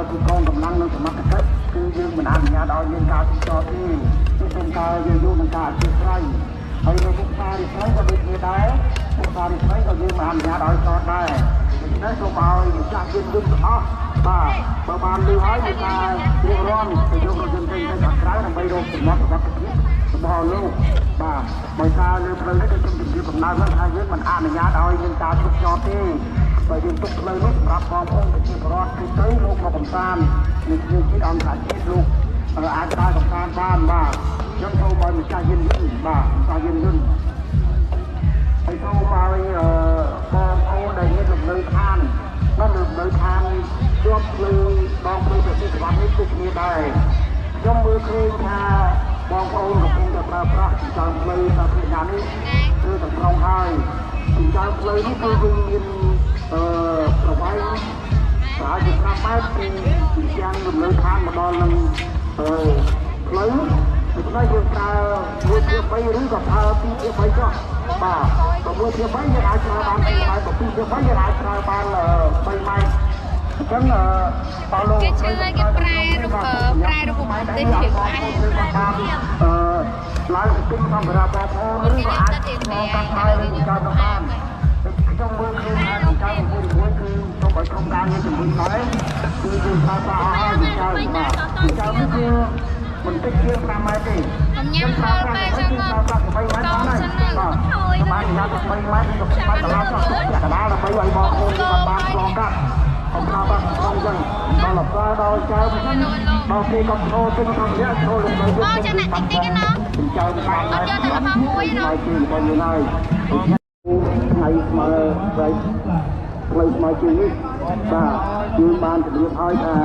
ពីកងកម្លាំងនិងសមត្ថកិច្ចគឺយើងមិនអនុញ្ញាតឲ្យមានការជិះចតទេគឺសូមការយើងយកនឹងការអធិស្ឋានហើយនៅមុខផ្សាររិស័យក៏ដូចគ្នាដែរមុខផ្សាររិស័យក៏យើងមិនអនុញ្ញាតឲ្យចតដែរដូច្នេះសូមឲ្យម្ចាស់យានយន្តទាំងអស់បាទបើបានលឺហើយមានការរៀបរងទៅយករថយន្តទៅខាងក្រៅដើម្បីរកចំណត់សុវត្ថិភាពរបស់លោកបាទដោយសារលើផ្លូវនេះដូចខ្ញុំជម្រាបកំណៅហ្នឹងថាយើងមិនអនុញ្ញាតឲ្យមានការឈប់ចតទេបើយើងទុកផ្លូវនេះសម្រាប់បងប្អូនប្រជាពលរដ្ឋគឺទៅលោកមកកំសាន្តមានជាជាតិអន្តរជាតិលោកអាចដើរកំសាន្តបានបាទខ្ញុំសូមឲ្យម្ចាស់យានយន្តបាទម្ចាស់យានយន្តហើយសូមឲ្យបងប្អូនដែលមានលំនៅឋាននៅលំនៅឋានជាប់ផ្លូវដងផ្លូវប្រទេសសម្បត្តិនេះដូចគ្នាដែរខ្ញុំមើលឃើញថាបងប្អូនកំពុងតែប្រើប្រាស់ចិញ្ចើមផ្លូវសាធារណៈនេះគឺទាំងស្រុងហើយចិញ្ចើមផ្លូវនេះគឺយើងមានប្រវែងប្រហែលជា5ម៉ែត្រពីទីទាំងលំនៅឋានមកដល់នឹងផ្លូវដូច្នេះយើងប្រើ1ភាគ3ឬក៏ប្រើ2ភាគ3ចុះបាទបើ1ភាគ3យើងអាចប្រើបាន2ម៉ែត្របើ2ភាគ3យើងអាចប្រើបាន3ម៉ែត្រអញ្ចឹងតើលោក គេជឿគេប្រែរូបប្រែរូបប្រទេសជាផ្អែម អឺឡើងទៅទិញសម្ភារៈបងប្អូនឬក៏អាចមកកាត់ហើយឬក៏ទៅបានខ្ញុំមើលឃើញថាចៅមួយមួយគឺសូមឲ្យក្រុមការងារជំនួយដែរគឺយើងប្រើប្រាស់អស់ហើយចៅបាទចៅនេះគឺមិនតិចជាង5ម៉ែត្រទេ ខ្ញុំញ៉ាំហូលបែចឹង ប្រើប្រាស់8ម៉ែត្របានហើយបាទបានញ៉ាំ8ម៉ែត្រឬក៏8កន្លះចុះកណ្ដាលដើម្បីឲ្យបងប្អូនយើងបានឆ្លងកាត់កុំប្រើប្រាស់ក្នុងចឹងដល់ប្រើដល់ចៅមិនដល់គេក៏ចូលទិញសម្ភារៈចូលលំនៅ បងចាំតិចតិចណា ចៅបាន អត់យកតែរបស់មួយណា គឺរបស់យើងហើយថ្ងៃស្មើផ្លូវផ្លូវស្មើជើងនេះបាទយើងបានជម្រាបហើយថា